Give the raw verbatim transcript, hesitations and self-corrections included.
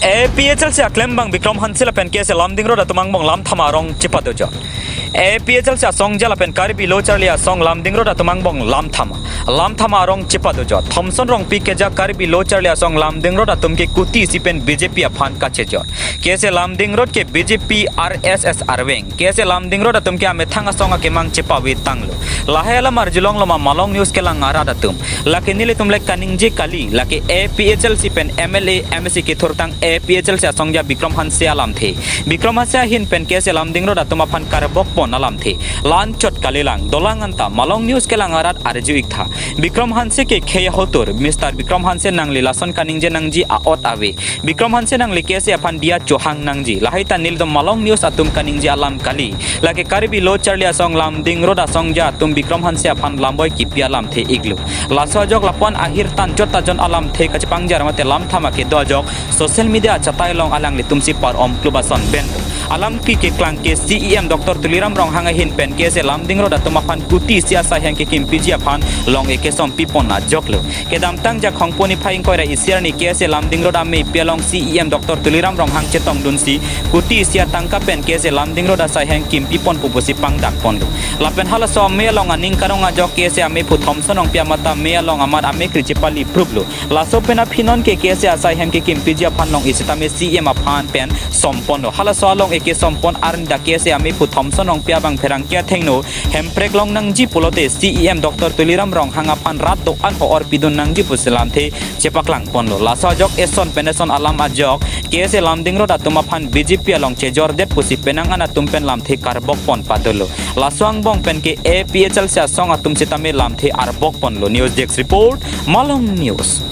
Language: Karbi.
A P H L C aklembang Bikram Hanse lapen K S A Lumding Road atum angbong lamthama arong chepadojot. A P H L C asongja lapen Karbi Lo Charli Asong Lumding Road atum angbong lamthama. Lamthama arong chepadojot. Thomson Rongpi kejak Karbi Lo Charli Asong Lumding Road atum ke kuti isi pen B J P aphan kachejor. K S A Lumding Road ke B J P R S S arveng. K S A Lumding Road atum ke amethang asong akemang chepavetanglo. Lahai alam arjulonglo ma Malong News kelang arat atum. Lake nelitum le kaningje kali, lake A P H L C pen M L A, M A C kethurtang A P H L C asongja Bikram Hanse alamthe. Bikram Hanse ahin pen K S A Lumding Road atum aphan karbokpon alamthe. La-anchot kalilang, dolang anta, Malong News kelang arat arju iktha. Bikram Hanse ke khei ahotur, Mister Bikram Hanse nangli lason kaningje nangji a-ot ave. Bikram Hanse nangli K S A aphan diya chohang nangji. Lahai ta nelitum Malong News atum kaningje alam kali. Lake Karbi Lo Charli Asong Lumding Road asongja atum Bikram Hanse aphan lamboi kipi alamthe iklo. Laso ajok lapu-an ahir tan jot ta jon alamthe kachepangjar mate lamthama kedo ajok social media achatai along alanglitumsi par-om klub ason ben. Alam ki keklang ke C E M Doctor Tuliram Ronghang ahin pen K S A Lumding Road atum aphan kuti isi asai heng kekimpiji aphan long-e kesompipon ajoklo. Kedamtang Jakhong puni phai ingkoi ra isi arni K S A Lumding Road ameipi along C E M Doctor Tuliram Ronghang chetongdunsi kuti isi atangka pen K S A Lumding Road asai heng kimpiponpo pusi pangdakponlo. Lapen halaso amei along aning karong ajok K S A ameiphu Thomson Rongpi amat amei along amat amekri chepali pruplo. Laso pen aphi non ke K S A asai heng kekimpiji aphan long-e sitame C E M aphan pen somponlo. Halaso along-e kesompon arni ta K S A ameiphu Thomson Rongpi abang pherangke athengno hemprek long nangji pulote C E M Doctor Tuliram Ronghang aphan rat do-an ho-or pidun nangji pusi lamthe chepaklangponlo. Laso ajok eson pen eson alam ajok K S A Lumding Road atum aphan B J P along chejordet pusi penang an atum pen lamthe karbokpon padolo. Laso angbong pen ke A P H L C asong atum sitame lamthe arbokponlo. News Desk Report, Malong News.